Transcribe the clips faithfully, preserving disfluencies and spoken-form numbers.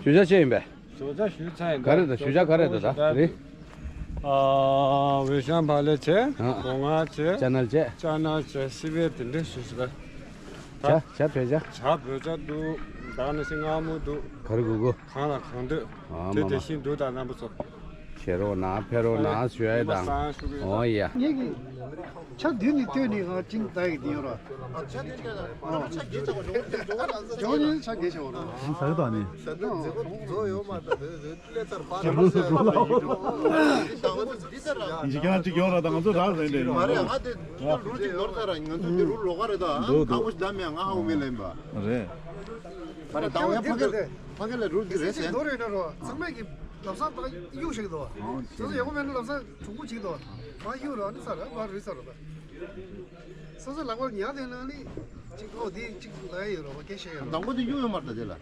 ཞུ་བྱ་ཅི་ཡིན་པས། ཞུ་བྱ་ཞུས་ཚར་ཡིན་ག་རེ་ད། ཞུ་བྱ་ག་རེ་ད་ད་རེད། ཨ་འོད་ཤང་བག་ལེབ་བྱས། ཨ་སྒོ་ང་བྱས། ཅ་ནལ་བྱས། ཅ་ནལ་བྱས། སི་པན་དེ་འདྲས་ཞུས་ཟེར། ཇ་ཇ་བོད་ཇ། ཇ་བོད་ཇ་འདུག་ད་ནི་ཤིང་མངར་མོ་འདུག་ག་རེ་དགོས་གོ། གང་ལ་གང་འདོད། ཨ་དེ་མ་དེ་མ། བཞིན་འདུག་ད་རྣམ་པ་ཚོ། བྱེད་རོགས་གནང་། ཕེབས་རོགས་གནང་ཞུ་ཡ་དང་། ཨོ་ཡ། ངེད་ཀྱི་ཆ་བདུན་ནི་སྟོད་ནི་ང་ཅིང་ད་ཡི་དེ་ཡོད་ར། ཇོ་ནི་ཆ་གེ་ཆ་བ་ར། ཟ་གི་དང་ནི། ཇོ་ནི་ཟ་གི་ཡོད་མ་ད། ཇོ་ནི་ཟ་གི་ཡོད་ར། ད་ང་ཚོ་རག་ཟིན་ཏེ་ཡོད་མ་རེད། ང་དེ་ལུར་གཅིག་ནོར་ཚར་ར། ང་ཚོ་དེ་ལུར་ལོག་ག་རེད་ད། འདུག་འདུག་ཁ་པོ་ཞིག་ད་མེད། ང་ཧ་གོ་མེད་ལེན་པ་རེད། མ་རེད། ད་ཡང་ཕ་གི་ཕ་གི་ལ་རུལ་གི་རེད་ཟེར། ནོར་ཡོད་ན་རོ། ཚང་མས་ཀྱི་ལབ་སང་ད་གཡུག་ཞིག་འདུག་ཨོ་སོ་སོ་ཡག་པོ་མེད་ན་ལབ་སང་གྲུང་པོ་ཅིག་འདུག་མ་གཡུག་རོ་ནི་ཚར་ར། མ་རུལ་ཚར་ར། ད་སོ་སོ་ལག་པར་ཉར་དེ་ན་ནི་ཅིག་ཨོ་དེ་ཅིག་ལ་ཡོད་རོ། མ་སྐད་ཤེས་ཡོད་རོ། དང་པོ་དེ་གཡུག་ཡོད་མ་རེད་ད། དེ་ལ་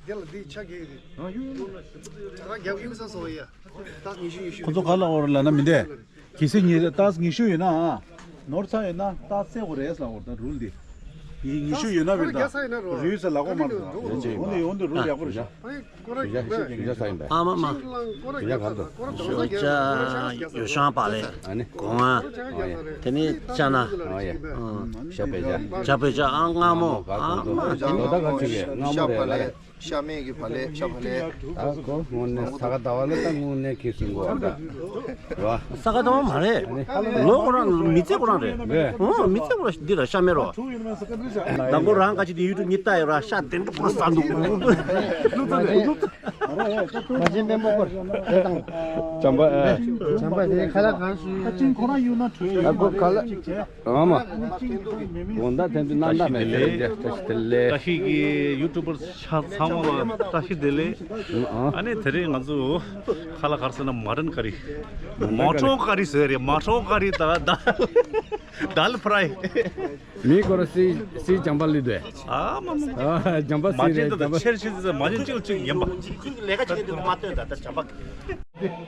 དེ་ལ་དེ་ཆ་གི་ཡོད་དེ། ཨ་གཡུག་ཡོད་མ་རེད། ད་རྒྱབ་གཡུག་ས་སོ་ཡ། ད་ཉི་ཤུ་ཉི་ཤུ། ཁོ་ཚོ་ག་ལ་འོར་ལ་ན་མི་འདས། གལ་སྲིད་ཉི་ཏག་ཉི་ཤུ་ཡོད་ན་ཨ། ནོར་ཚ་ཡོད་ན་ཏག་སེ་འོ་རེད་ལ་འོར་ད་རུལ་དེ། ཉི་ཉི་ཤུ་ཡོད་ན་བེར་ད། རུལ་ས་ལ་གོ་མ་རུལ། འོན་ཏེ་འོན་ཏེ་རུལ་ཡག་པོ་རེད། ཞུ་བྱ་ཞུ་བྱ་ས་ཡིན་པས། ཨ་མ་མ། ཞུ་བྱ་ག་རེ་དང་། ཞུ་བྱ་ཡོ་ཤང་བག་ལེབ། ཨ་ནི། སྒོ་ང་། ཨ་ཡ། དེ་ནི་ཅ་ན། ཨ་ཡ། ཨ། ཤ་བོད་ཇ། ཤ་བོད་ཇ། ཨ་མངར་མོ། ཨ་མ། ལོ་ད་ག་ཚོད་རེད། མངར་མོ་རེད་ལ། ཤ་མེད་ཀྱི་བག་ལེབ། ཤ་བག་ལེབ། ད་ཁོ་དངོས་གནས་ས་ག་ཟླ་བ་ལ་ད་དངོས་གནས་ཁེ་སྲིང་གོ་ད། རེད་བ། ས་ག་ཟླ་བ་མ་རེད། ལོ་ཁོ་རང་མི་ཚེ་ཁོ་རང་རེད། རེད། ཨོ་མི་ཚེ་ཁོ་རང་འདི་ར་ཤ་མེད་རོ། ད་ཁོ་རང་ག་ཅི་དེ་ཡུ་ཊུབ་གཉིས་ལྟ་ཡོད་ར། ཤ་དེ་འདྲ་པོ་ཟ་འདུག་མ་བྱན་པད་མོ་སྐོར་དེ་དང་། བྱམས་པ་ཨེ། བྱམས་པ་དེ་ཁ་ལག་གང་ཞིག་ཁ་ཅིང་ཁོ་རང་ཡུལ་ན་བྲོས་ཡོད། ཨ་ཁོ་ཁ་ལག་ཨ་མ། དགོང་དག་ཐེངས་དུ་རྣམ་དག་མེད་ཟེར་རྒྱ་བཀྲ་ཤིས་བདེ་ལེགས། བཀྲ་ཤིས་ཀྱི་ཡུ་ཊུབ་པར་ཆ་ཚང་མ་ལ་བཀྲ་ཤིས་བདེ་ལེགས། ཨ་ནི་དེ་རིང་ང་ཚོ་ཁ་ལག་ག་རེ་ཟེར་ན་མ་ཊན་ཀ་རི། མ་ཊན་ཀ་རི་ཟེར་རེད། མ་ཊན་ཀ་རི་དང་དཱལ་དཱལ་ཕ་རའི། མི་སྐོར་སི་སི་བྱམས་པ་ལི་དེ། ཨ་མ་མ། ཨ་བྱམས་པ་སི་མ་ཊན་རེད། ད་བྱམས་པ་ཆེར་ཆེར་ཟེར་མ་ཊན་གཅིག་ལ་གཅིག་ཡིན་པ། ཁོས་ཀྱི་ལས་ཀ་བྱེད་མཁན་དེ་ཚོ་མ་སྟོན་ད་ལྟ་བྱམས་པ།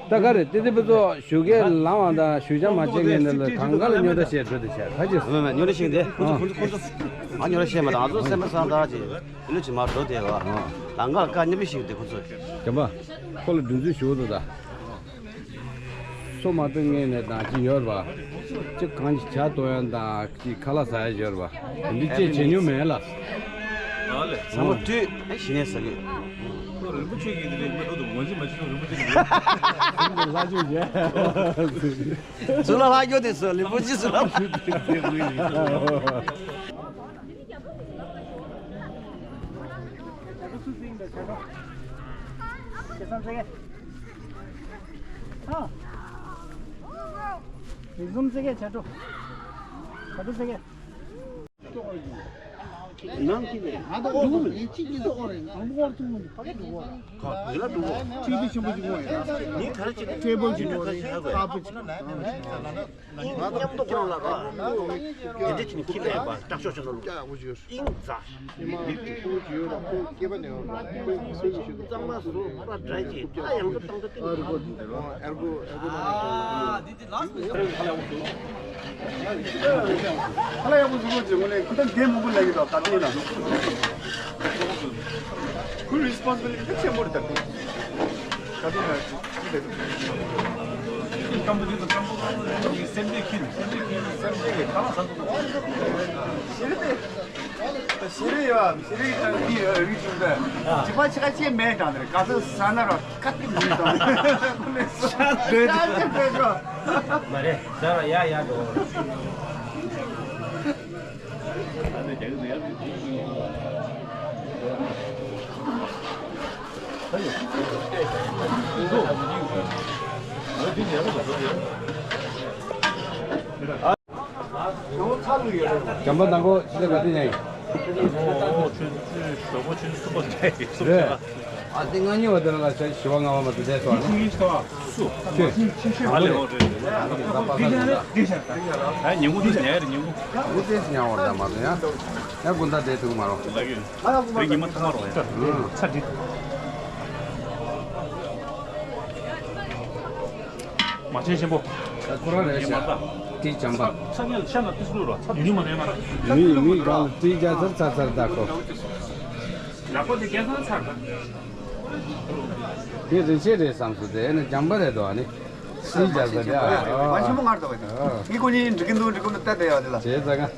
ད་ག་རེ་ཏི་ཏི་པི་ཚོ་ཞུ་སྐད་ལང་བ་དང་ཞུ་བྱ་མ་བྱེད་མཁན་དེ་ལ་གང་ག་ལ་ཉོ་ད་བཤད་འགྲོ་དེ་བྱས་ཁ་ཅིག་མེད་མེད། ཉོ་ད་ཤེས་དེ་ཁོ་ཚོ་ཁོ་ཚོ་ཁོ་ཚོ་ང་ཉོ་ད་ཤེས་མ་ད་ང་ཚོ་སེམས་པ་སང་ད་ཅི་ལུ་ཅི་མ་འགྲོ་དེ་བ། ད་ང་ཀ་ཉེ་བི་ཤིག་དེ་ཁོ་ཚོ། བྱམས་པ། ཁོ་ལ་འདུ་འཛི་ཞུ་དོ་ད། སོ་མ་ཏོ་ངེས་ནས་དང་ཅི་ཡོད་ར་བ། ཅི་གང་ཅི་ཇ་གཏོང་ཡ་དང་ཅི་ཁ་ལག་ཟ་ཡ་ཡོད་ར་བ། འདི་ཅི་བྱེད་མྱོང་མེད་ལ། ཨ་ལེ། ཚང་མ་བཏུས་ཨེ་ཞི་ནས་ཟ་གི། རིན་པོ་ཆེ་གི་འདི་ལས་མི་འགྲོ་དུ་ངོ་འཛིན་མ་བྱེད་རིན་པོ་ཆེ་གི། ལྷ་ཆོས་རྒྱལ། ཚུར་ལ་ལྷག་རྒྱུ་དེ་ཚོ་ལི་པོ་ཅི་ཚུར་ལ། མི་འཛོམས་ཚེ་གས་བྱ་སྤྲོ། བྱ་སྤྲོ་ཚེ་གས། ནང་གི་ནས་ང་ད་འོག་ཏུ་ཡིན་གཅིག་གིས་ད་འོག་རེད། ང་འོག་ཏུ་ཡིན་ཕ་གི་འགྲོ་འོག་རེད། ག་ག་ལ་འགྲོ་འོག་ཊི་ཝི་ཆེན་པོ་ཅིག་འོག་ཡིན། ནི་ད་རེ་ཅིག་ཊེ་བལ་ཅིག་འགྲོ་ཁ་ཤས་ཧ་གོ། ང་མཉམ་དུ་ཁོང་ལ་ག་དེ་འདྲ་ཅིག་ཁྱི་ལས་པ་སྐྲག་ཤོག་ཅིག་ནོར་ལུག་ཨིན་ཛ། ཁྱི་མ་ཁྱི་ཁྱི་ཡོད་ལ་ཁོ་སྐྱེས་པ་ནས་ཡོད་ལ་ཁོའི་སྲོལ་གྱི་ཤུལ་དུ་གཙང་མ་སུ་པ་འདྲ་ཅིག་ཨ་ཡང་དུ་བཏང་དུ་བཏིང་ཨ་རི་གོ་ཨ་རི་གོ་ཨ་རི་གོ། ཁ་ལ་ཡག་པོ་བཟོ་བྱེད་ངོ་ནས་ཁུ་ཐག་འདི་མང་པོ་ལ་ཡོད་དང་ད་ལྟ་ཡིན་ན། ཁུ་རི་སི་པོན་སི་བི་ལི་ཊི་ཆེན་པོ་རེད་ད་ཁུ། ད་ལྟ་ཡིན་ན་ཁུ་དེ་ཚོ། ཁུ་སྐམ་པོ་འདི་ཚོ་སྐམ་པོ་སེམས་ཅན་ཁྱིམ་སེམས་ཅན་ཁྱིམ་སེམས་ཅན་གྱི་ཁ་ལག་ཟ་འདུག་ཤེས་རེད་དེ། ཤེས་རེད་ཡ། ཤེས་རེད་ཀྱི་ཀྲང་ཀི་ཡོད་རིགས་བྱུང་ཚེ། ཅི་པ་ཆི་ཁ་ཆེ་མེད་ཀྱང་དེ་རེད། ག་ཚོད་ཟ་ན་ར་ཁ་ཏི་མི་དང་། ཤ་ཏི་ཤ་ཏི་ཏི་ཤ། མ་རེད་ཟ་ར་ཡ་ཡ་འགྲོ། བྱམས་པ་དང་པོ་ཕྱི་ལ་ག་དུས་ཡིན། ཨོ་ཆུ་ཆུ་ཞོགས་པ་ཆུ་ཚོད་གསུམ་པ་ནས་གསུམ་རེད། ཆགས། ཨ་ཏི་ལྔ་གཉིས་བ་དེ་ལ་ལ་ཆ་བཞི་བ་ལྔ་བ་མ་དུ་བསྡད་སོང་། ཆུ་ཡིན་སོ། སུ། ཆུ། ཨ་ལེ་ཨོ་རེད་རེད། ད་པ་ས་ནང་ད། ཨ་ཉིན་གུང་དུ་ཉལ་རེད་ཉིན་གུང་། ངུ་ཏེ་ཉལ་བར་ད་མ་དུ་ཡང་། ཡང་དགུན་ད་བསྡད་ཐུབ་མ་རོ། ལགས་ཀྱི། རེད་ཉི་མ་ཐ་མ་རོ་ཡང་། ཚ་འདི། མ་ཆེན་ཆེན་པོ། ཁོ་རང་རེད་ཤག་ཏི་བྱམས་པ། ཚ་ངན་ཤ་ན་ཏི་སུ་རོ་ཚ་དུས་མ་རེད་མ། མི་མི་གང་ལ་ཏི་རྒྱ་ཚར་ཚར་ཚར་ད་ཁོ། ལག་པ་དེ་སྐལ་བཟང་ཚར་ད། དེ་རིན་ཆེན་རེད་བསམ་སོང་། དེ་ནི་འཇམ་པ་རེད་དོ། ཨ་ནི་སིལ་རྒྱག་ས་རེད། ཨ་མ་ཆེན་མོ་ངར་དོ། ཨ་ངའི་ཁོ་གཉིས་འགྲིག་གི་འདུག་འགྲིག་གི་མི་ལྟ་བསྡད་ཡོད་དེ་ལ། བྱས་ཙང་ང་།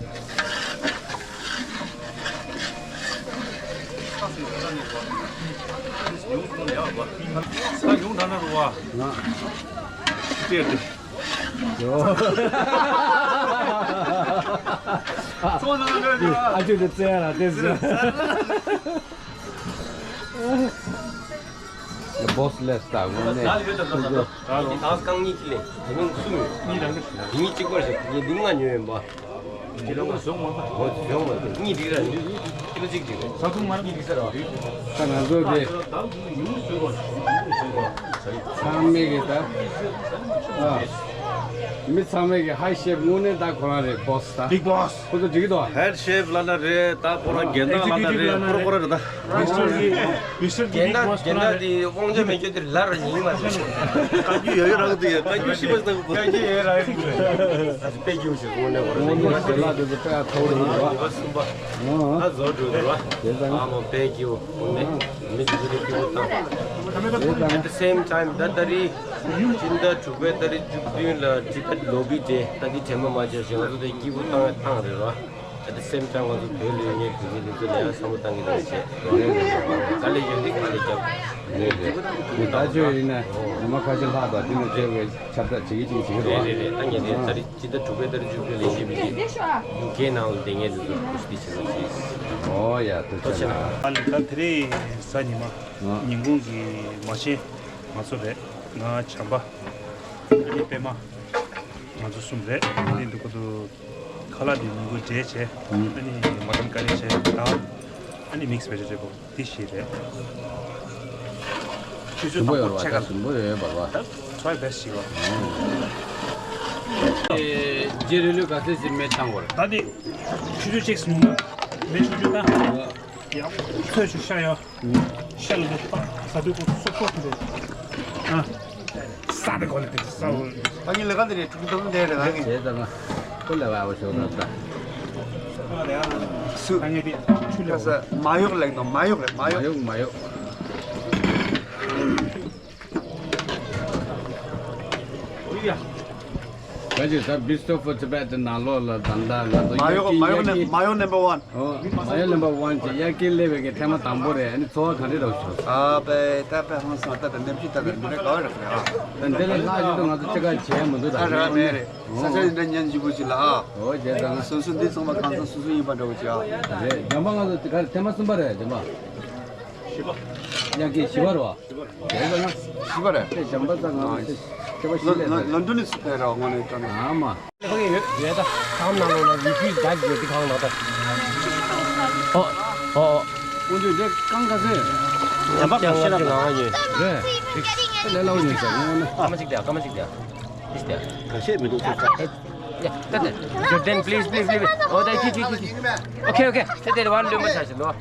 ས་ཡོང་ད་ན་རུ་བ། ང་། ལྟས་ཏེ། ཡོ། ཚོང་ནང་འགྲོ་རྒྱུ། ཨ་ཅོ་དེ་བཙལ་ཡ་ལ་བལྟས་སོང་། ཡ་བོ་སི་ལེས་ད་དངོས་གནས། ད་ཡོད་ད་ད་ད། ད་ད་རྐང་གཉིས་ཁྱི་ལེན། དེ་མིན་གསུམ་ཡོད། གཉིས་རང་གི་དེ་མིན་གཅིག་པར་ཞིག་ངས་འདི་ལྔ་ཉོས་ཡིན་པ། ཁྱི་ལོ་ང་ཟོག་མ་པ། འོ་ཟོག་མ་པ་གཉིས་འགྲིག་ར་འདུག་ཁྱི་ལོ་གཅིག་འགྲིག་ར། ས་ཐུང་མར་གཉིས་འགྲིག་ས་ར། ད་ང་ཚོ་དེ། ད་ད་ཡུལ་ཟོག་ར་ཟོག་ར་ཟོག་ར། ཚང་མས་ཀྱི་ད། ཨ། མི་ཚང་མས་ཀྱི་ཧེཌ་ཤེབ་དངོས་གནས་ད་ཁོ་རང་རེད་བོ་སི་ད། Big Boss། ཁོ་ཚོ་འགྲིག་གི་འདུག་ཧེཌ་ཤེབ་ལབ་ན་རེད། ད་ཁོ་རང་རྒན་བདག་ལབ་ན་རེད། ཁོ་རང་ཁོ་རང་རེད་ད། མི་སི་ཊར་གི་མི་སི་ཊར་གི་རྒན་བདག་རྒན་བདག་དེ་དབང་ཆ་མེད་རྒྱུ་དེ་ལར་ཉིན་མ་རེད། བཀའ་བཀྱོན་ཡོད་ཡོད་རང་དེ་ཡ་བཀའ་བཀྱོན་ཤི་བ་སྟག་པོ། བཀའ་བཀྱོན་ཡོད་རང་རེད། ཨ་ཙི་དཔེ་སྐྱིད་པོ་ཞིག་དངོས་གནས་ཁོ་རང་ཉིན་མ་དེ་ལ་དེ་ཚོ་དཔེ་ཨ་ཐོག་རེད་བ། ཉིན་མ་གསུམ་པ། ཨ་ཟོ་འགྲོ་འདུག་བ། དེ་ཙང་ཨ་མ་དཔེ་སྐྱིད་པོ་དངོས་གནས་མི་དེ་ཚོ་དཔེ་སྐྱིད་པོ་བཏང་། དེ་ཙང་། At the same time ད་ད་རེས་སྤྱི་ཟླ་དྲུག་པའི་ཏ་རིག་བཅུ་བདུན་ལ་སྤྱི་ཟླ་ལོ་བི་ཌེ་ད་འདི་དྲན་པ་མ་བརྗེད་ཞེས་ང་ཚོ་དེ་སྐྱིད་པོ་བཏང་བཏང་རེད་ར། At the same time ང་ཚོ་བོད་ལ་ཡོད་མཁན་བོད་མི་ལུགས་སྲོལ་ལ་ཡང་བསམ་བློ་བཏང་གི་རེད་བྱས། དཀའ་ལས་ཡོད་འདི་དཀའ་ལས་རྒྱབ། རེད་རེད། མི་ལྟ་སྤྱོད་ཡིན་ན་ཉི་མ་ཁ་ཤས་ལྷག་དང་དེ་ནས་བྱས་པའི་ཁྱབ་བསྒྲགས་བྱེད་ཀྱི་ཅིག་བྱེད་ཀྱི་རེད་རེད་རེད། ད་ངས་དེ་ད་རེས་སྤྱི་ཟླ་དྲུག་པའི་ཏ་རིག་བཅུ་བདུན་ལས་བྱེད་པའི་ཡུ་ཀེ་ནང་ལ་བསྡད་མཁན་དེ་ཚོ་ཁུ་སི་ཏི་བྱེད་ས་བྱས། ཨོ་ཡ་ཐུགས་རྗེ་ཆེ་གནང་། ཨ་ནི་ད་དེ་རིང་གཟའ་ཉི་མ། ཨ། ཉིན་གུང་གི་མ་ཆེན་ང་ཚོ་རེད། ང་བྱམས་པ། ཨ་ནི་པད་མ། ང་ཚོ་གསུམ་རེད། ཨ་ནི་འདུག་ག་འདུག་ཁ་ལག་འདི་ཉིན་གུང་འབྲས་བྱས། ཨ་ནི་མ་ཊན་ཀ་རི་བྱས། ད་ཨ་ནི་མིག་སི་བེ་ཇི་ཊེ་བལ་འདི་བཞི་རེད། ཆུ་ཚོད་དང་པོ་ཕྱེད་ཀ་ཞིམ་པོ་ཡོད་པ་བ། ད་ཚོའི་བེ་སི་ཞིག་བ། རྗེ་རི་ལུ་ག་ཚོད་ཟིན་མེད་བཏང་བར། ད་དེ་ཆུ་ཚོད་གཅིག་སོང་། མེད་ཆུ་ཚོད་ད། ཡང་ཚོད་ཆུ་ཤ་ཡོད། ཤ་ལ་འདུག་ས་དུས་ཁོ་སོ་སོ་ཁོ་རེད། ཨ། ས་དེ་གོ་ལེ་དེ་ས་འོ། ད་ངའི་ལས་ཀ་འདི་རེད། ཕྲུ་གུ་ཐོབ་འདི་རེད་ད་ངའི། བྱས་ཙང་ང་ཁོ་ལས་བ་བ་ཞོག་ད་ད། སུ། ད་ངའི་དེ་ཆུ་ལས་ས་མ་གཡོག་ལེགས་ནོ་མ་གཡོག་རེད་མ་གཡོག་མ་གཡོག་མ་གཡོག་ག་ཅི་ད་Bistro for Tibet ནང་ལོགས་ལ་ད་ལྟ་ང་ཚོ་མ་གཡོག་མ་གཡོག་ནམ་བར་ཝན། ཨོ། མ་གཡོག་ནམ་བར་ཝན་གྱི་དབྱར་ཁའི་སླེབས་པའི་གི་ཐེངས་མ་དང་པོ་རེད། ཨ་ནི་ཚོར་བ་ག་འདྲ་རག་བྱུང་། ཨ་པའི་ད་པའི་ཧང་སང་ད་ད་ནམ་ཞིག་ད་ད་འདི་འདྲ་ག་བ་རག་རེད་ཨ། ད་འདི་ལས་ལྷག་ཞིག་ཏུ་ང་ཚོ་ཅི་ག་བྱས་མི་འདུག་ད་ཨ་རག་མེད་རེད། ས་ཆ་འདི་འདྲ་ཉན་ཞིབ་པོ་ཞིག་ལ་ཨ། ཨོ་བྱས་ཙང་། སོ་སོ་འདི་ཚང་མ་གང་ཚང་སོ་སོ་ཡིན་པ་འདྲ་བོ་ཅིག་ཨ། རེད། འཇམ་པ་ང་ཚོ་དེ་ག་རེ་ཐེངས་མ་གསུམ་པ་རེད་འཇམ་པ། བཞི་པ། དབྱར་ཁའི་བཞི་པ་རེད་བ། བཞི་པ་རེད། དེ་ལ་ན་བཞི་པ་རེད། དེ་འཇམ་པ་ཙང་ང་ཚོ་ཤེས་པ་ཤེས་ལས་ལོན་ལོན་ཌོན་ནས་སུ་ཕེབས་ར་དངོས་གནས་དྲང་གནས། ཨ་མ། ལེགས་ཡོད་ཡོད་ད། ཁང་ནང་ལོགས་ལ་རི་ཕུས་ཌི་ཡོད་དེ་ཁང་ནང་ད། ཨོ་ཨོ་ཨོ། ཀུན་སྤྱོད་འདི་རྐང་ཁ་ཟེར། ཡང་པ་ཡང་ཤེས་ལ་ང་ཡོད། རེད། ལས་སླ་བོ་ཡིན་ས་ངོ་ན། སྐར་མ་གཅིག་དེ་སྐར་མ་གཅིག་དེ། ཨིས་དེ། ག་ཤེས་མི་འདུག་ཚོད་ཚ། Yeah, that, that. Jordan, please, please, please. Oh, that, okay, okay, okay, okay. Okay, okay. That, that one, one, one, one.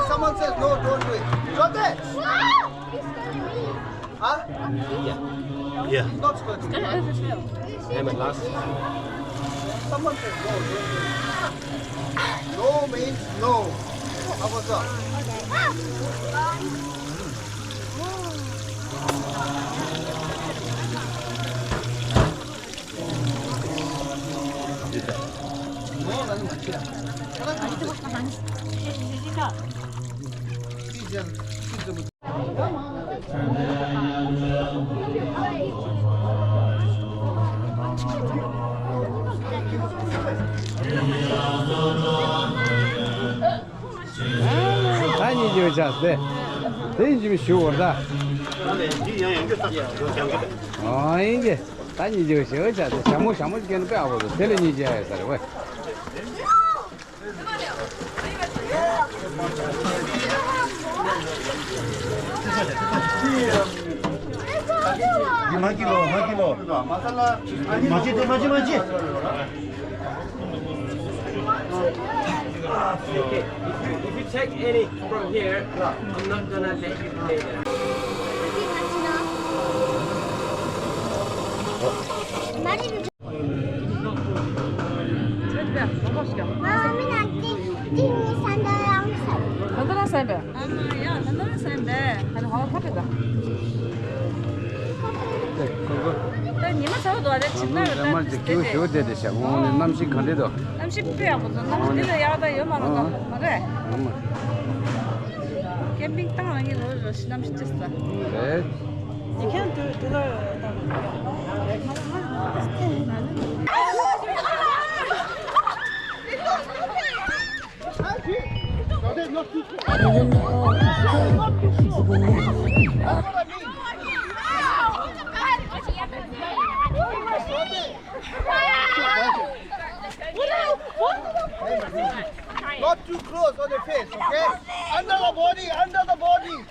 Someone says no, don't do it. Jordan! Huh? Yeah. Not squirting. I'm at last. Someone says no, don't do it. No means no. How about that? ད་གཉིས་ཀྱི་འོས་ཆགས་ཏེ། དེ་ཡིན་གྱི་མི་ཞུ་བར་ད། ཨ་ཡིན་གྱི། ད་གཉིས་ཀྱི་འོས་ཆགས་ཏེ། ཞྭ་མོ་ཞྭ་མོ་ཅིག་གན་པའི་ཨ་བོ་དེ་ལས་གཉིས་ཀྱི་ཡ་ཡ་ས་རེད་ཝེ། མ་གི་ལོ། མ་གི་ལོ། མ་གི་ལོ། མ་གི་ལོ། མ་གི་ལོ། Okay, if you, if you take any from here, I'm not gonna let you play there. Money. ང་མི་ན་ཏི་ཏི་མི་ས་འདི་རང་ས། ད་ལྟ་རང་ས་ཡིན་པས། ཨ་མ་ཡ་ད་ལྟ་རང་ས་ཡིན་པས། ཨ་ནི་ཧོ་ཁ་པེ་ད། ད་ཉི་མ་ཚ་བོ་འདུག་ཨ་རེ་ཕྱི་ནང་རེ་ད་མར་ཅིག་ཁྱེའུ་ཞུ་བསྡད་དེ་ཤག་འོང་ནས་གནམ་གཤིས་ག་འདྲ་འདུག་གནམ་གཤིས་དཔེ་ཡག་པོ་འདུག་གནམ་གཤིས་འདི་ལས་ཡག་ད་ཡོད་མ་རེད་ད། མ་རེད། ཨ་མ། ཀེམ་པིང་བཏང་རང་གི་རོ་རོ་ཤི་གནམ་གཤིས་ཅི་ས། རེད། You can't do it, do it. Not too close on the face, okay? Under the body, under the body.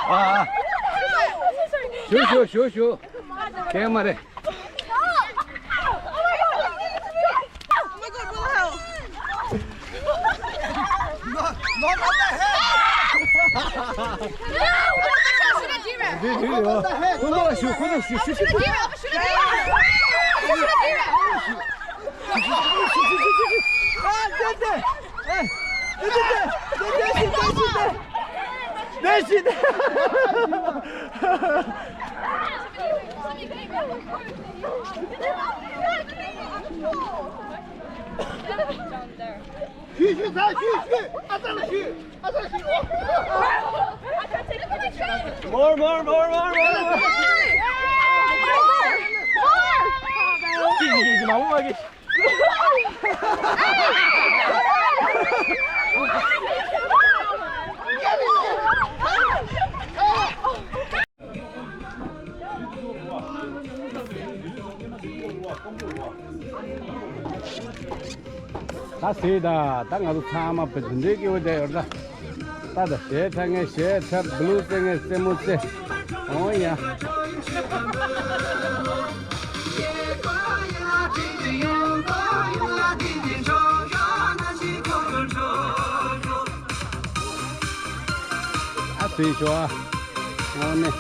ཨ། ཞུ་ཞུ་ཞུ་ཞུ། ཁྱད་མ་རེད། འདི་འདི་རེད་བ། ཁོ་ཚོ་ལ་ཞུ། ཁོ་ཚོ་ཞུ་ཞུ་ཞུ། ཨ་ཏེ་ཏེ། ཨེ། ཏེ་ཏེ་ཏེ། ཏེ་ཏེ་ཏེ། ཏེ་ཏེ་ཏེ། ཞུ་ཞུ་ས་ཞུ་ཞུ། ཨ་ཙ་ལ་ཞུ། ཨ་ཙ་ཞུ། More, more, more, more, more, more. ཅིག་ཅིག་ཅིག་མ་མོ་མ་གི། ད་སེ་ད་ད་ང་ཚོ་ཚང་མ་བུ་འདི་འདྲའི་སྐྱེ་བོ་བསྡད་ཡོད་ད། ད་ད་ཞལ་ཁྲ་ངས་ཞལ་ཁྲ་བླུག་ཙེ་ངས་རྩེད་མོ་རྩེ། འོ་ཡ། ཨ་ཙི་ཤོ་ཨ། འོ་ནི།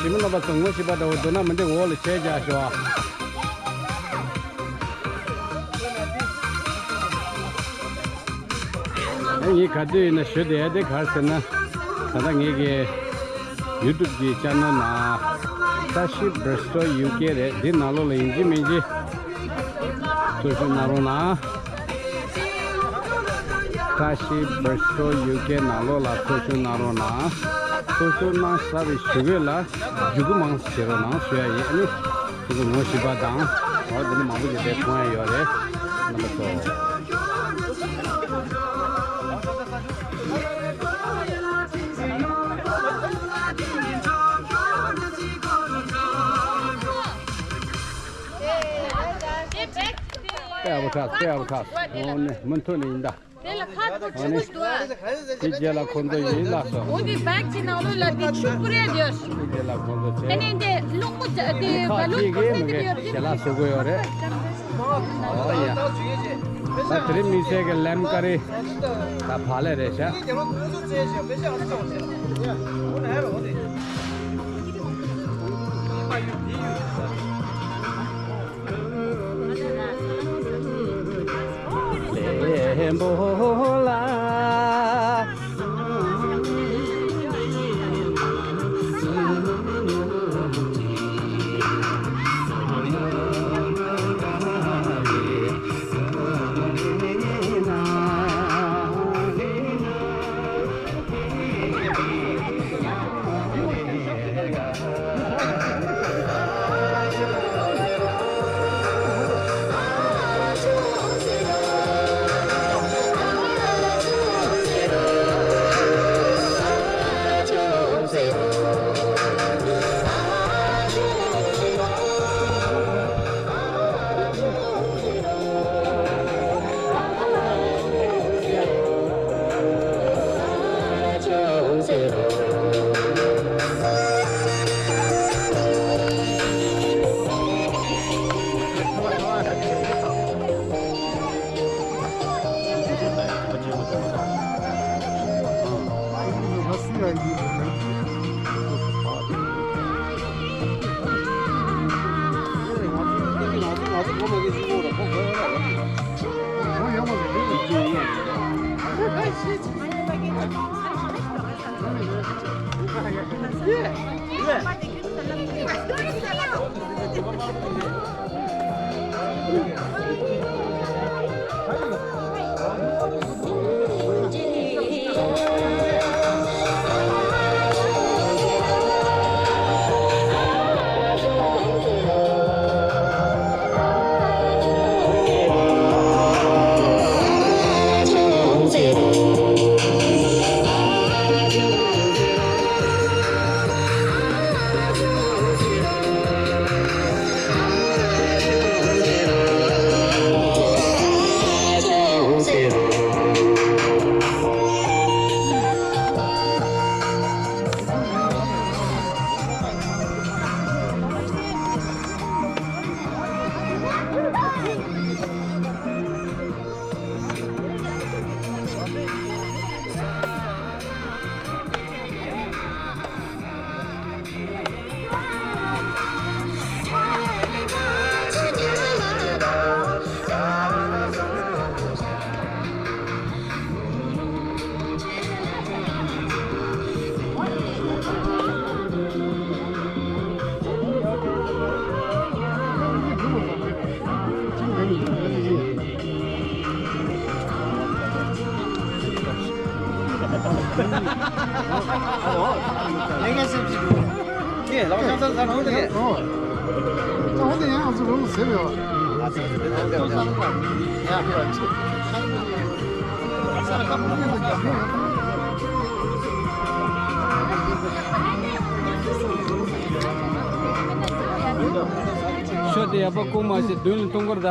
ཞི་མི་རྣམ་པ་ཚོ་ངོ་ཤེས་པ་འདྲ་བོ་འདུག་ན་མི་འདི་འོག་ལ་བྱས་རྒྱག་ཤོག་ཨ། ཨ་ངས་ག་དུས་ཡིན་ན་ཞུ་བསྡད་དེ་ག་རེ་ཟེར་ན། ད་ལྟ་ངེད་ཀྱི་ཡུ་ཊུབ་ཀྱི་ཅེ་ནལ་ནང་ཀྲ་ཤི་བྷི་རི་སི་ཊལ་ཡུ་ཀེ་རེད། འདི་ནང་ལོགས་ལ་ཡིན་གཅིག་མིན་གཅིག་ཚུར་ཞུགས་གནང་རོགས་གནང་། ཀྲ་ཤི་བྷི་རི་སི་ཊལ་ཡུ་ཀེ་ནང་ལོགས་ལ་ཚུར་ཞུགས་གནང་རོགས་གནང་། ཚུར་ཞུགས་གནང་ཚར་བའི་གཞུག་གུ་ལ་རྒྱུད་སྐུལ་མང་ཙམ་བྱེད་རོགས་གནང་ཞུ་ཡ་ཡིན། ཨ་ནི་ཁོ་ཚོ་ངོ་ཤེས་པ་དང་འོ་འདི་ནི་མང་པོ་ཞིག་དེ་མཐོང་ཡ་ཡོད་རེད། རྣམ་པ་ཚོ། དཔེ་ཡག་པོ་ཆགས། དཔེ་ཡག་པོ་ཆགས། འོ་ནི་མུ་མཐུད་ནས་ཡིན་ད། དེ་ལ་ཁ་ཁོ་ཆུ་ཨ་ནི། བུ་འདུག་ཨ། དེ་རྗེས་ལ་ཁོ་ཚོ་ཡིན་ལ་སོ། འོ་དེ་བེག་གི་ནང་ལོགས་ལ་དེ་ཆུ་བུ་རེ་ཡོད། དེ་རྗེས་ལ་ཁོ་ཚོ་བྱས། ཨ་ནི་དེ་རླུང་བུ་དེ་ཁ་བ་ལུག་ཅིག་གིས་མི་དེ་དགེ་ཡོད་ཞལ་ལག་བཟོ་དགོས་ཡོད་རེད། ཨོ་ཡ། ད་དེ་རིང་མི་ཚེ་གི་ལེམ་ཀ་རེ་ད་བག་ལེབ་རེད་ཤག་ལེན་པོ་ལ། ཤོ་དེ་ཡག་པོ་བཀུག་མ་ཤེས་མདུན་ལ་ཐོན་གོ་ར་ད།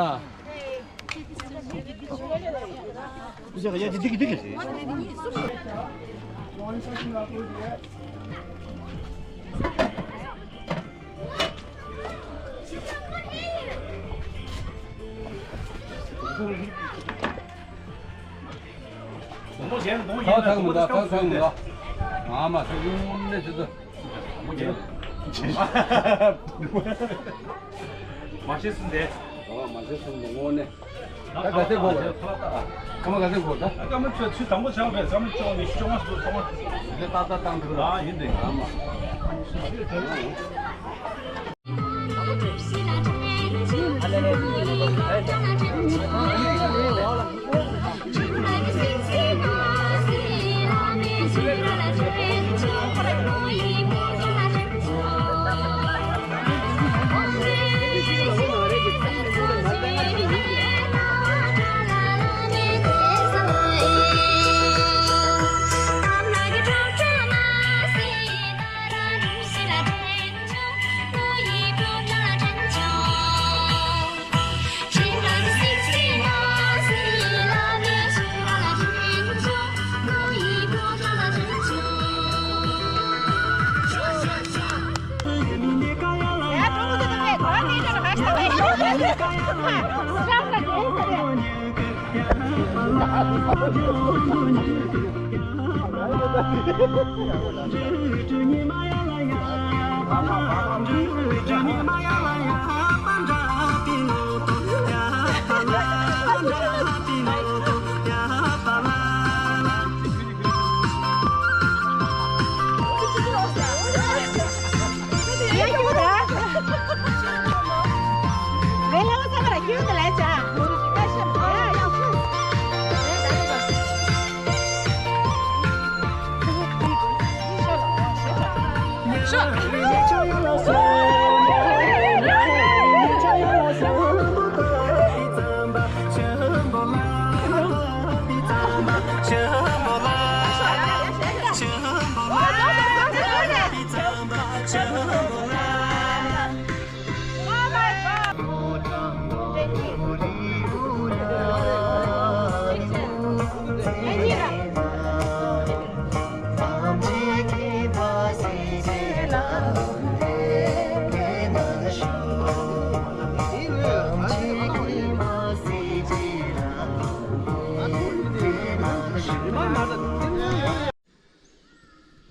ཐག་ཐག་མི་འདུག་ཐག་ཐག་མི་འདུག་ང་མ་ཐག་ཡུང་ནས་ཆུ་ཚོད། མ་ཤེས་སུ་འདས། ཨོ་མ་ཤེས་སུ་འདས་ངོ་ནས། ད་ག་ཚད་གོ་བ། ཁ་མ་ག་ཚད་གོ་ད། ད་ཀ་མ་ཆུ་ཆུ་དང་པོ་ཆགས་པས་ཀ་མ་ཅོག་ནི་ཅོག་མ་སུ་ཅོག་མ། དེ་ཏག་ཏག་བཏང་ཐུབ་ལ། ཨ་ཡིན་དེ། ཨ་མ།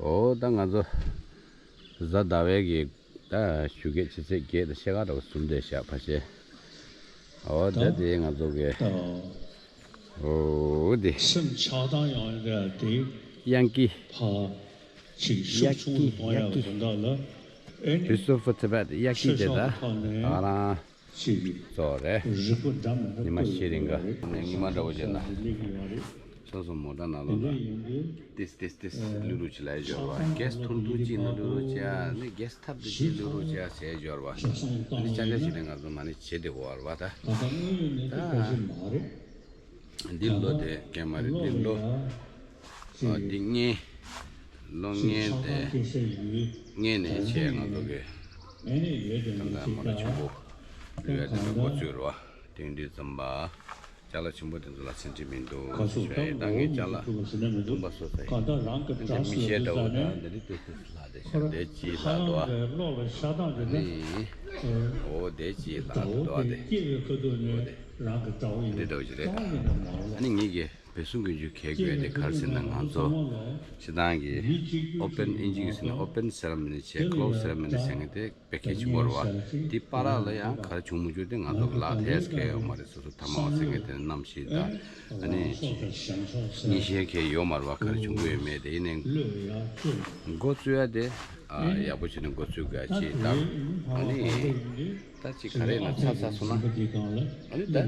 འོ་ད་ང་ཚོ་གཟའ་ཟླ་བའི་གི་ད་ཞོགས་ཀས་ཆུ་ཚོད་བརྒྱད་དང་ཕྱེད་ཀ་འདྲ་བོ་ཟིན་བསྡད་ཤག་ཕལ་ཆེར། འོ་ད་དེ་ང་ཚོ་གི་འོ་དེ་སེམས་ཆགས་སྡང་ཡང་ར་དེ་དབྱངས་སྐྱིད། ཕ། ཅིག་ཤུགས་ཆུང་དུ་གཏོང་ཡག་གི་དོན་དག་ལ། ཨེ་ནི། Peace of Tibet། དབྱར་སྐྱིད་དེ་ད་ང་རང་ཚོ་རེད། ཉི་མ་བཞི་རིང་ག་ནས་ཉི་མ་འདྲ་བོ་བྱས་ན། སོ་སོ་མོ་ཊ་ནང་ལོགས་ལ་ཏིས་ཏིས་ཏིས་ལུས་རུ་ཅི་ལ་སྦྱོར་བ། གེ་སི་ཐུང་ཐུང་ཅིག་ན་ལུས་རུ་ཅི་ཨ་ནི་གེ་སི་ཐབ་དེ་ཅིག་ལུས་རུ་ཅི་ཨ་ཟེར་སྦྱོར་བ། ཨ་ནི་ཅ་ལེ་ཅི་ལེ་ང་ཚོ་མ་ནི་བྱེད་དེ་བར་བ་ད། ད། འདི་ལོ་དེ་སྐྱེས་མ་རེད། འདི་ལོ། ཨ། འདི་ལྔ། ལོ་ལྔ་དེ། ལྔ་ནས་བྱས་ང་ཚོ་གི་ད་ལྟ་མོ་ཊ་ཆེན་པོ་ལུས་ཡ་དེ་འདྲ་འགོ་བཙུགས་རེད་བ། དེ་འདྲའི་ཙམ་པ། ཅ་ལག་ཆེན་པོ་དེ་ཚོ་ལ་ཚད་འཕྲི་མི་འདུག་ཟེར་ཤག་ཡིན། ད་ངའི་ཅ་ལག་ཐུང་པ་སོ་སོ་ཡིན། འདི་མི་ཤེས་འདྲ་བོ་ད་འདི་འདྲའི་ཏོག་ཏོག་ལྷག་དེ་ཤག་དེ་ཅི་ལྷག་འདུག་ཨ། ནི། འོ་དེ་ཅི་ལྷག་འདུག་ཨ། དེ། འོ་དེ། འདི་འདྲ་བོ་ཞིག་རེད། ཨ་ནི་ངེད་ཀྱི་བོད་གཞུང་གི་རྒྱུ་གལ་དགོས་དེ་ག་རེ་ཟེར་ན་ང་ཚོ་སྤྱིར་བཏང་གི་ཨོ་པན་ཨིན་ཇི་གི་ཟེར་ན་ཨོ་པན་སེ་ར་མོ་ནི་བྱས་ཀློ་སི་སེ་ར་མོ་ནི་ཟེར་མཁན་དེ་དཔེ་གལ་ཆེན་པོ་རེད་བ། དེ་བར་ལ་ཡང་ག་རེ་བྱུང་མི་བྱུང་དེ་ང་ཚོ་གི་ལག་ཐེས་གལ་ཡོད་མ་རེད། སོ་སོ་ཐ་མག་ཟེར་མཁན་དེ་ནམ་ཞིག་དང་ཨ་ནི་ཅིག་ཉིན་ཤས་གལ་ཡོད་མ་རེད་བ། ག་རེ་བྱུང་གི་ཡོད་མེད་དེ་ཡིན་ནའི་འགོ་བཙུགས་ཡ་དེ་ཨ་ཡག་པོ་བྱས་ནས་འགོ་བཙུགས་དགོས་ཅིག་དང་ཨ་ནི། ད་ཅིག་ག་རེ་ན་ཚ་ཚ་སོང་ན་ཨ་ནི་ད་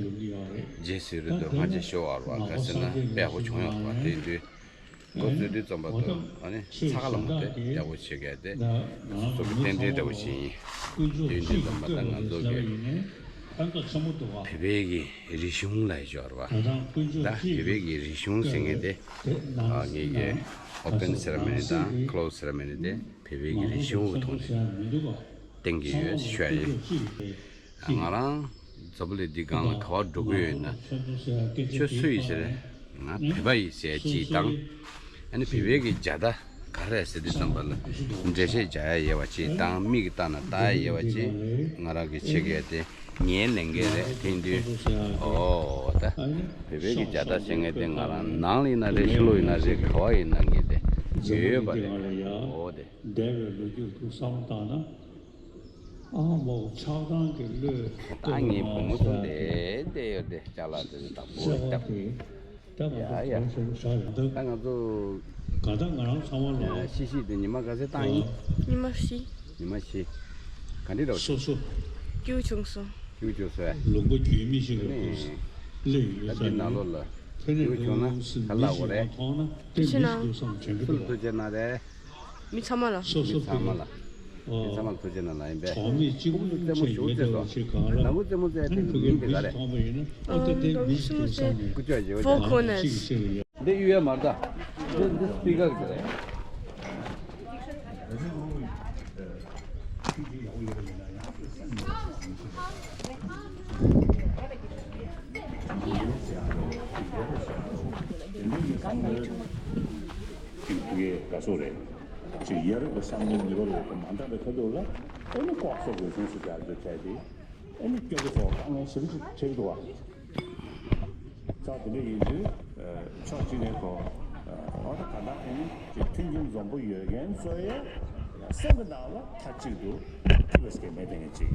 རྗེས་སུ་རེ་འདོད་སྔ་རྗེས་ཤོར་བར་བ་ག་ཟེར་ན་དཔེ་ཡག་པོ་བྱུང་ཡོད་པ་དེ་འདུག་འགོ་བཙུགས་དུས་ཙམ་པ་དུ་ཨ་ནི་ཚ་ག་ལ་མ་དེ་ཡག་པོ་བྱེད་མཁན་དེ་སོ་སོ་གི་རྟེན་འབྲེལ་འདྲ་བོ་ཞིག་ཡིན། དེ་འདུག་ཙམ་པ་ད་ང་ཚོ་གི་བོད་པའི་གི་རིག་གཞུང་ལ་ཤོར་བ་ད་བོད་པའི་གི་རིག་གཞུང་ཟེར་མཁན་དེ་ངེད་ཀྱི་ཨོ་པན་སེ་ར་མོ་ནི་དང་ཀློ་སི་སེ་ར་མོ་ནི་དེ། བོད་པའི་གི་རིག་གཞུང་གི་ཐོག་ནས་བསྟན་གྱི་ཡོད་ཞུ་ཡ་ཡིན། ང་རང་འཛམ་བུ་གླིང་འདི་སྒང་ལ་ག་པར་འགྲོ་གི་ཡོད་ན་ཁྱོད་སུ་ཡིན་ཟེར་ང་བོད་པ་ཡིན་ཟེར་ཅིག་དང་། ཨ་ནི་བོད་པའི་གི་བྱ་ད་ག་རེ་ཟེར་དུས་ཙམ་པ་ལ་འགྲེལ་བཤད་རྒྱག་ཡ་ཡོད་པ་ཅིག་དང་མིག་གིས་བལྟས་ན་ལྟ་ཡ་ཡོད་པ་ཅིག་ང་རང་གི་བྱེད་དགོས་དེ། ངའི་ལས་འགན་རེད་དེ་དུས། ཨོ་ད། བོད་པའི་གི་བྱ་ད་བྱེད་མཁན་དེ་ང་རང་ནང་ལ་ཡིན་ན་རེད། ཕྱི་ལོགས་ཡིན་ན་རེད། ག་པར་ཡིན་ན་ངས་དེ་ཡོད་ཡོད་པ་རེད། ཨོ་དེ། འདས་པའི་ལོ་རྒྱུས་ཐོག་བསམ་བློ་བཏང་ན། ཨ་མོ་ཆགས་སྡང་གི་བློས་ད་ངའི་བུ་མོ་ཚོ་བསྡད་བསྡད་ཡོད་དེ་ཅ་ལག་དེ་དང་པོ་ཡ་ཡ། ད་ང་ཚོ་ཡ་ཡ། ད་ང་ཚོ་ག་ད་ང་རང་ཚང་མ་ལ་ཤི་ཤི་དེ་ཉི་མ་ག་ཚོད་བཏང་ཡིན། ཉི་མ་བཞི། ཉི་མ་བཞི། ག་འདྲ་རོ། སོ་སོ། སྐྱིད་པོ་བྱུང་སོང་། སྐྱིད་པོ་བྱུང་སོང་། ལུང་པ་རྒྱུས་མེད་ཅིག་ལ་ནི་སླེབས་ཡོད་ད་འདི་ནང་ལོགས་ལ་སྐྱིད་པོ་བྱུང་ན་ག་ལ་འོ་རེད། ཕྱི་ནང་། སུ་ལ་ཐུགས་རྗེ་གནང་རེད། མི་ཚང་མ་ལ། སོ་སོ་མི་ཚང་མ་ལ། མི་ཚང་མ་ལ་ཐུགས་རྗེ་གནང་ལ་ཡིན་པས། གྲོགས་མེད་གཅིག་པུ་ལ་རྩེད་མོ་ཞུ་བྱེད་དོ། ནང་ཁུལ་རྩེད་མོ་རྩེ་དེ་མིང་དེ་ག་རེད། ཨང་། ནང་ཁུལ་རྩེད་མོ་རྩེ། ཀུ་ཅོ་ཡོད་ཀྱི་Four Corners། འདི་གཡུག་ཡ་མ་རེད་ད། འདི་འདི་སྤི་ཀར་གྱི་རེད། ཅིག་ཕ་གིའི་དགའ་ཕྱོགས་རེད། ཅིག་ཡ་རབས་ཀྱི་བསམ་བློའི་ནུས་པ་ལ་མ་འདང་བའི་ཁ་ཐུག་ལ་ཨེ་ནི་ལྐོག་ཟ་དགོས་གསུངས་སུ་རྒྱག་རྒྱུ་བྱས་ཏེ་ཨེ་ནི་སྐྱོ་པོ་སོགས་དཀའ་ངལ་ཞེ་པོ་ཅིག་འཕྲད་ཀྱི་འདུག་བ། ད་དེ་འདྲ་ཡིན་དུས་ཕྱོགས་གཅིག་ནས་ཁོ་ཨོ་ད་ག་ད་ཨེ་ནི་ཅིག་མཐུན་རྐྱེན་འཛོམས་པོ་ཡོད་མཁན་ཚོ་ཡ་སེམས་ཀྱི་ནང་ལ་མཐའ་གཅིག་ཏུ་ཐུབ་པ་ཞིག་མེད་དེ་ངས་ཅིག་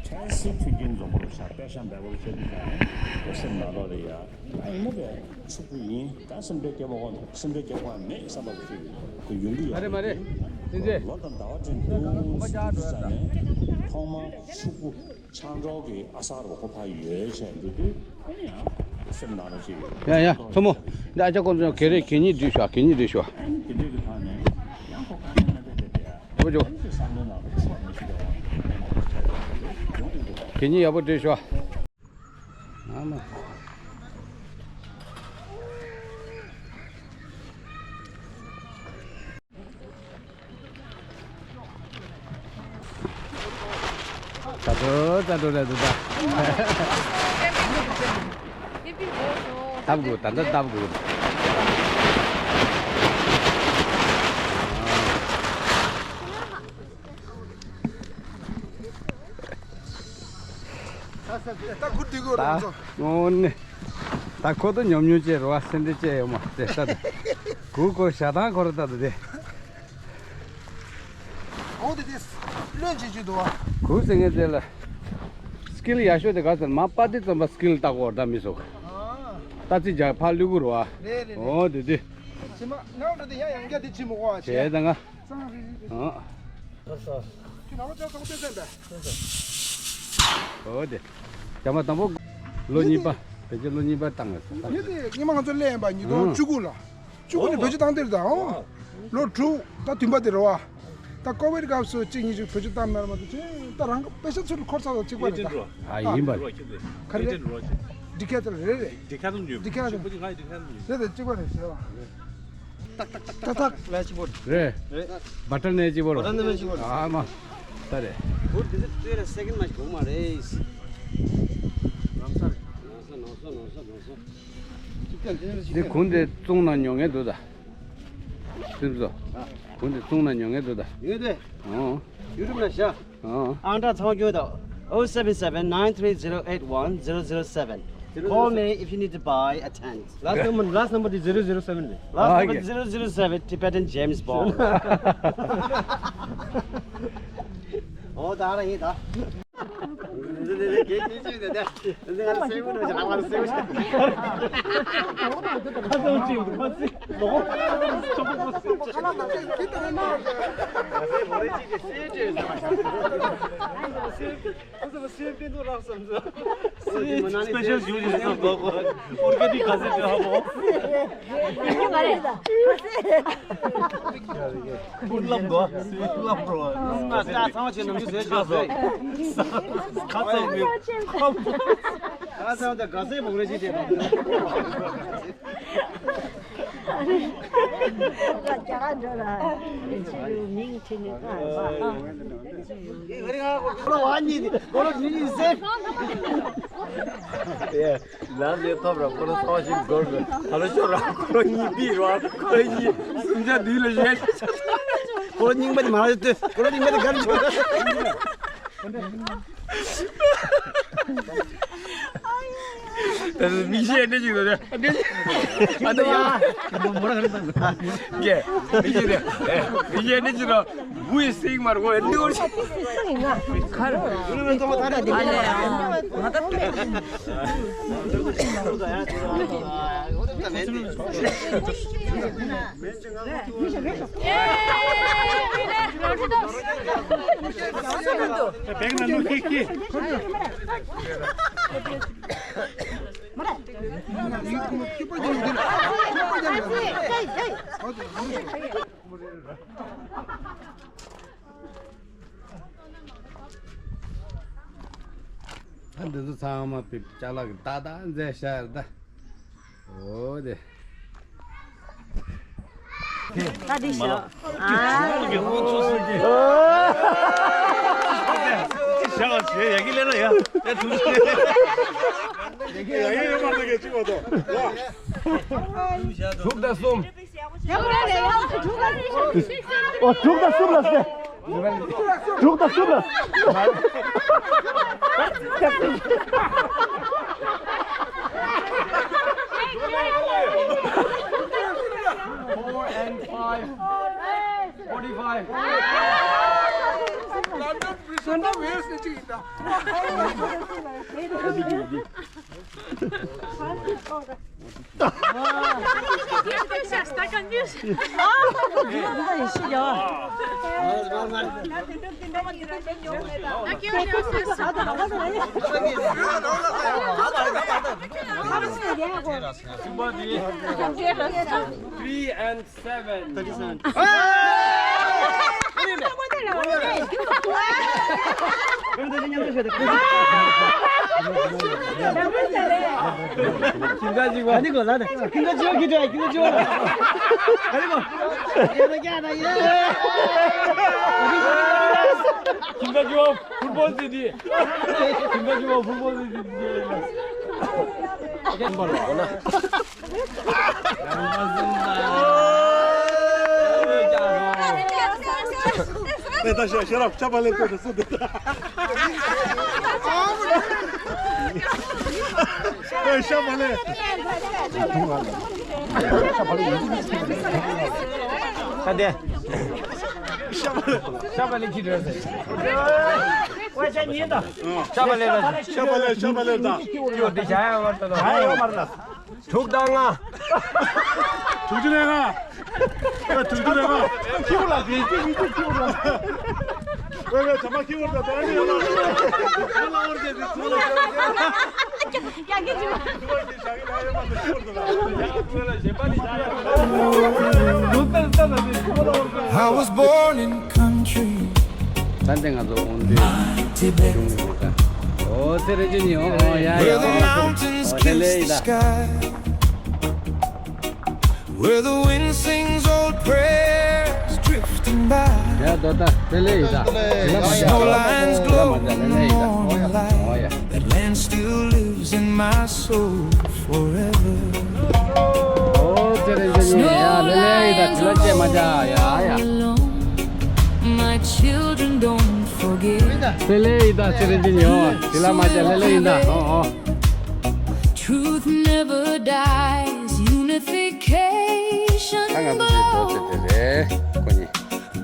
ཕལ་སྲིད་མཐུན་རྐྱེན་འཛོམས་པོ་རུ་ཤ་པད་ཤ་འབེལ་པོ་རུ་བྱེད་དུས་ཀྱང་ནི་ཁོ་སེམས་ནང་ལོགས་ལ་ཡ། ཨ་ཡིན་ན་བས་ཕྱུག་པོ་ཡིན། ད་སེམས་ཁྲལ་སྐྱེ་མ་དགོས། སེམས་ཁྲལ་སྐྱེ་དགོས་མེད་བསམ་པ་ཞིག་གི་ཡོང་གི་ཡོད་མ་རེད་མ་རེད། རེད་དེ། ལོ་དང་ཟླ་བ་ཅན་དུ་སྲིད་དུས་ཙང་ནས་ཐོག་མར་ཕྱུག་པོ་ཆང་གྲོགས་ཀྱི་ཨ་གསར་བ་ཁོ་ཕ་ཡོད་བྱས་འདུག་དུས་ཨ་ནི་ཡང་སེམས་ནང་ལ་ཅིག་ཡ་ཡ་མཚོ་མོ། འདི་ཨ་ཅག་ཀོང་ཚོ་ག་རེ་གད་སྙིགས་སྒྲིག་ཤོག་གད་སྙིགས་སྒྲིག་ཤོག་ཨ་ནི་དེ་འདྲས་ཀྱི་ཐོག་ནས་ཡང་ཁོ་ག་ནས་ན་དེ་དེ་དེ་ཨ་ཨོ་ཅོ། ཨ་ནི་བསམ་བློ་ནང་ལ་ཆོག་མི་ཤེས་པ་ཡོང་གི་འདུག་གད་སྙིགས་ཡག་པོ་སྒྲིག་ཤོག་ཨ་མ། ད་དུ་ད་དུ་རེད་འདུག་ད། ལྟ་དགོས་ད་ལྟ་ལྟ་དགོས། ད་ཁུར་དུས་གོ་རང་ཚོ། ད་ངོ་ནས། ད་ཁོ་ཚོ་ཉོབ་ཉོབ་བྱས་རོ་བ་སེམས་ཁྲལ་བྱས་ཡོད་མ་རེད་ད། གུ་གོ་ཞྭ་ཐང་ཁོ་ར་ད་ད་དེ། ཨོ་དེ་དེ་ལོན་བྱེད་ཀྱི་འདུག་བ། གུ་ཟེར་མཁན་དེ་ལ་སི་ཀིལ་ཡག་ཤོས་དེ་ག་ཟེར་མ་པ་དེ་ཙམ་པ་སི་ཀིལ་བཏགས་གོ་ད་མི་སོགས། ད་ཙི་ཇག་ཕར་ལུས་གུ་རོ་བ། རེད་རེད་རེད། ཨོ་དེ་དེ། ཕྱི་མ་ནང་འགྲོ་དེ་ཡང་ཡང་བསྐྱར་དེ་ཕྱི་མ་འོ་བྱས། བྱས་ད་ང་། གཙང་རིལ་རིལ། ཨང་། ཁྱོད་ནང་ལོ་ཅག་ཚོགས་སྡེ་ཚན་པས། འོ་དེ། རྒྱ་མ་དང་པོ། ལོ་གཉིས་པ། བེད་སྤྱོད་ལོ་གཉིས་པ་བཏང་བས། ངས་དེ་སྔོན་མ་ང་ཚོ་སླེབས་ཡིན་པ་ཉིས་སྟོང་བཅུ་དགུ་ལ། བཅུ་དགུ་ནས་བེད་སྤྱོད་བཏང་དེར་དང་། ལོ་དྲུག་ད་བདུན་པ་དེ་རེད་བ། ད་ཀོ་བིད་སྐབས་སུ་གཅིག་གཉིས་ཤིག་བེད་སྤྱོད་བཏང་མེད་མ་གཏོགས་ཅིག་ད་རང་གི་པེ་ཤ་ཚུར་འཁོར་ཚར་བ་གཅིག་པ་རེད་ད། ཨ་ཡིན་པ་རེད། ག་རེ་རེད། ཌི་ཁེ་ཐོན་རེད་རེད། ཌི་ཁེ་ཐོན་ཉོས། ཌི་ཁེ་ཐོན་རེད་དེ་གཅིག་པ་རེད་ཟེར་བ། ཏག་ཏག་ཏག་ཏག་ལ་གཅིག་པོ་རེད། རེད། བ་ཊར་ནས་གཅིག་པོ་རེད། བ་ཊར་ནས་གཅིག་པོ་རེད། ཨ་མ། ད་རེད། བུ་འདི་ཚོ་ལྟོས་ར་སེ་ཀེན་མ་ཞིག་གོང་མ་རེད། ནོར་སོང་ནོར་སོང་ནོར་སོང་ནོར་སོང་། འདི་གུང་དེ་བཙོང་ན་ཉོ་མཁན་འདུག་ད། སེམས་སོ། གུང་དེ་བཙོང་ན་ཉོ་མཁན་འདུག་ད། ཡོད་དེ། ཨོ། ཡུ་ཊུབ་ན་བཞག་ཨོ། ཨང་གྲངས་ཚང་མ་སྐྱོན་དང་། oh seven seven nine three zero eight one zero zero seven. Call me if you need to buy a tent. Last number, last number is zero zero seven. Last number is zero zero seven, Tibetan James Bond. ཨོ་ད་ར་ཡིན་ད། སི་པེ་ཤལ་ཞུ་ཞུ་ས་གོ་གོ། ཨོར་གེ་ནིག་ག་ཟེར་དེ་ཧ་གོ། ཀུན་ལམ་གོ། ཀུན་ལམ་རོ། ང་ཚང་མ་ཆེ་ནམ་རྒྱུན་ཟེར་ཞུ་ཟེར། ཁ་ཚང་མི་ཁ་ཚང་མི། ཨ་ཚང་ད་ག་ཟེར་བོག་རེ་ཞིག་བྱེད་པ། རྒྱ་གར་འགྲོ་ལ་ཆི་རུ་མིང་ཁྲིད་ནས་ཨ་ཨ། ལ་ལས་ཐོབ་ར་ཁོ་ལ་ཚོ་ཞིག་དགོས་རེད། ད་ལོ་ཤོར་ར་ཁོ་ལ་གཉིས་པི་ར་ཁོ་ལ་གཉིས་སུམ་ཆ་དུས་ལ་བཞེས། ཁོ་ལ་རྙིང་པ་དེ་མ་རེད་ལྟོས། ཁོ་ལ་རྙིང་པ་དེ་གར་འཇོག་ད་མིག་ཤེས་འདྲ་ཅིག་འདུག་ད། ཨ་ད་ཡ། མོ་ར་ག་རེ་དང་། ཀྱེ། མིག་ཤེས་འདྲ། མིག་ཤེས་འདྲ་ཅིག་འདུག། བུ་ཡི་སིང་མར་གོ་འདི་འོར་ཤི། ད་འདི་ཚོ་ཚང་མ་པི་ཅ་ལག་གི་ཏག་ཏག་མཛད་ཤར་ད། འོ་དེ། ད་འདི་ཤ། ཨ། ཤ་བ་ཞེས་ཡ་གི་ལེ་ན་ཡ། ཡ་ཐུག་ཤེས། ཡ་གི་ཡོད་མ་ན་གི་ཅི་བ་དོ། དྲུག་དང་གསུམ། ཨོ་དྲུག་དང་གསུམ་ལ་ཟེར། དྲུག་དང་གསུམ་ལ། Four and five. Forty-five. Three and seven. ད་ཤ་ཤ་རབ་ཆ་པ་ལེ་ཏོ་སུ་དེ། ཤ་པ་ལེ། ད་དེ། ཤ་པ་ལེ་ཁྱི་འདྲ་ཟེར། ཤ་པ་ལེ་ལ། ཤ་པ་ལེ་ཤ་པ་ལེ་ད། ཁྱི་འདི་བྱ་ཡ་བར་ད་དོ། ཧ་ཡོ་མར་ལ། དྲུག་དང་ལྔ། དྲུག་ཅུ་རེ་ལྔ། དྲུག་ཅུ་རེ་ལྔ། ཁྱི་བོ་ལ་དེ་ཅི་ཡིན་ཅི་ཁྱི་བོ་ལ། ཨོ་ཡ་ཚང་མ་ཁྱི་བོ་ལ་ད་ནི་ཡོད་ལ། ཁྱི་བོ་ལ་ཨོར་ཅེ་དེ་ཚོ་ལ། I was born in country. ད་ལྟ་ང་ཚོ་འོང་དུས་Tibet. ཨོ་དེ་རེད་ཅི་ནི་ཨོ་ཡ་ཡ། Where the mountains kiss the sky. Where the wind sings old prayers drifting by. ཡ་ད་ད་དེ་ལེ་ཡི་ད། Snow lines glowing in the morning light. That land still lives in my soul forever. ཨོ་དེ་རེད་ཅི་ནི་ཡ་ལེ་ལེ་ཡི་ད་ཅི་ལ་ཅེ་མ་ཇ་ཡ་ཡ། My children, don't forget. དེ་ལེ་ཡི་ད་དེ་རེད་ཅི་ནི་ཨོ་ཅི་ལ་མ་ཇ་ལེ་ལེ་ཡི་ད་ཨོ་ཨོ། Truth never dies, unification ད་ང་ཚོ་དེ་ཚོ་དེ་དེ་རེད་ཁོ་གཉིས།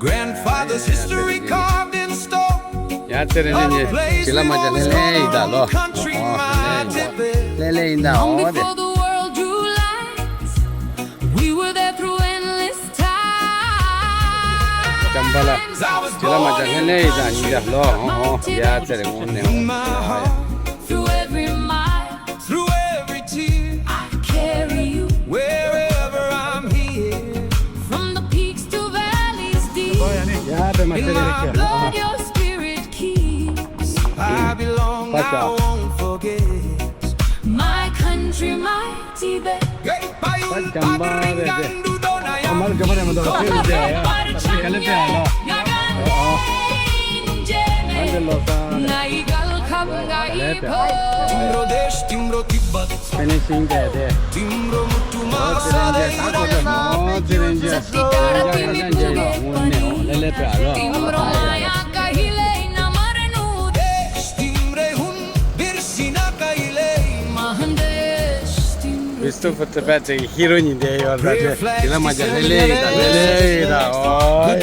Grandfather's history carved in stone. ཡ་ཚེ་རིང་ལེ་ཉེ་ཇི་ལ་མ་ཇ་ལེ་ལེ་ཡིན་ད་ལོ། ལེ་ལེ་ཡིན་ད་ཨོ་དེ། Long before the world drew lines, we were there through endless times. ཅམ་པ་ལ་ཇི་ལ་མ་ཇ་ལེ་ལེ་ཡིན་ད་ཉིན་ཇ་ལོ། ཨོ་ཨོ་ཡ་ཚེ་རིང་ངོ་ནས་ཨོ་ཡ་ཡ། Through every mile, through every tear, I carry you wherever I'm here. From the peaks to valleys deep, ཡ་པེ་མ་in ཚེ་རིང་ལེ་my ཁྱེར་ཨོ་blood ཨོ། Your spirit keeps. I belong, I won't forget. My country, my Tibet. ད་ཇམ་པ་རེད་དེ། ཨ་མར་ཇམ་པ་རེད་མ་གཏོགས་ཁྱེད་རེད་དེ་ཡ། ག་ལེ་པེ་ཨ་ལོ། ཨ་འདི་ལོ་ས་རེད། ག་ལེ་པེ་ཨ། ཕེ་ནེ་ཤིང་དེ་དེ། ཨོ་ཙི་རེན་ཇེ་ཨོ་ཙི་རེན་ཇེ་ཨོ་ཙི་རེན་ཇེ་ཨོ་ནེ་ཨོ་ལེ་ལེ་པེ་ཨ་ལོ། Best of Tibet ཧི་རོ་ཉིན་དེ་ཡོད་ར་དེ་དེ་ལ་མ་ཇ་ལེ་ལེ་ཡི་ད་ལེ་ལེ་ཡི་ད་ཨོ་ཡ།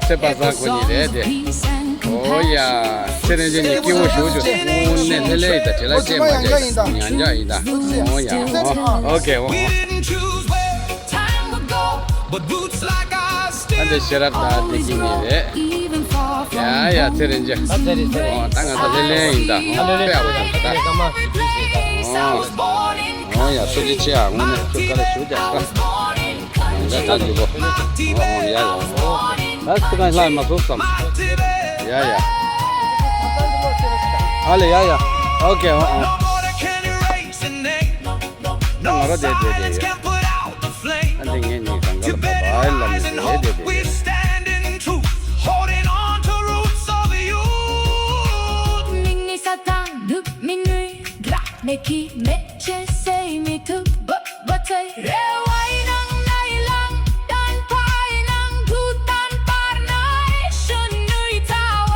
ཚེ་པ་སངས་ཁོ་ཉིད་རེད་དེ། ཨོ་ཡ། ཚེ་རིང་ཅན་གྱི་སྐྱེ་བོ་ཞུ་རྒྱུ་དངོས་གནས་ལེ་ལེ་ཡི་ད་དེ་ལ་ཅེས་མ་ཇ་ཡི་ད་ཉན་ཇ་ཡི་ད་ཨོ་ཡ། ཨོ་ཨོ་ཀེ་ཨོ་ཨོ། ད་འདི་ཤེས་རབ་དང་བདེ་སྐྱིད་ཉིད་རེད། ཡ་ཡ་ཚེ་རིང་ཅན། ཨ་ཚེ་རིང་ཚེ་རིང་། ཨོ་ད་ང་ཚོ་ལེ་ལེ་ཡིན་ད། ཨ་ལེ་ལེ་དཔེ་ཨ་བ་ད་ད། ཨོ་ཡ་ཐུགས་རྗེ་ཆེ་ཨ་དངོས་གནས་ཁྱོད་དཀའ་ལས་ཞུ་རྒྱག་ད། ཡ་ད་འགྲིག་གོ། ཨོ་ཡ་ཡ། ད་སུ་གང་ལྷག་མ་སོང་བསམ། ཡ་ཡ། ཨ་ལེ་ཡ་ཡ། ཨོ་ཀེ་ཨོ་ཨོ། ང་རོ་དེ་དེ་དེ་ཡོད། ཨ་འདི་ངས་ནི་གང་ག་ལ་བ་བའི་ལམ་དེ་དེ་དེ་ཡོད། མིག་ནི་ས་དང་དུག་མི་ནུས་དགྲ་མེད་ཀྱི་མེད་ཅེས་སེ་མི་ཐུབ་བབ་བ་ཚེ་རེ་བའི་ནང་ནའི་ལང་དན་པའི་ནང་དུ་དན་པར་ནའི་ཤུན་ནུས་ཚ་བ་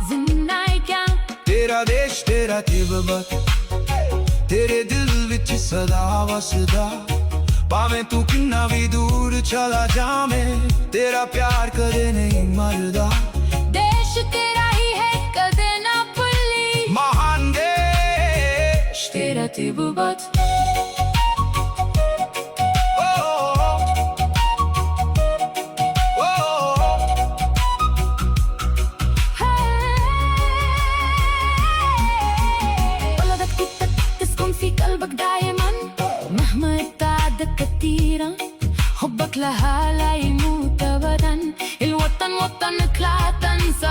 ཟིན་ནའི་ཀྱང་། Tera desh, tera tibbat, tere dil vich sada vasda. Bhave tu kinna vi dur chala jave, tera pyar kade nahi marda. Desh tera hi hai, kade na bhuli. Mahan desh, tera tibbat. حبك لها لا يموت أبدا. الوطن وطنك لا تنسى.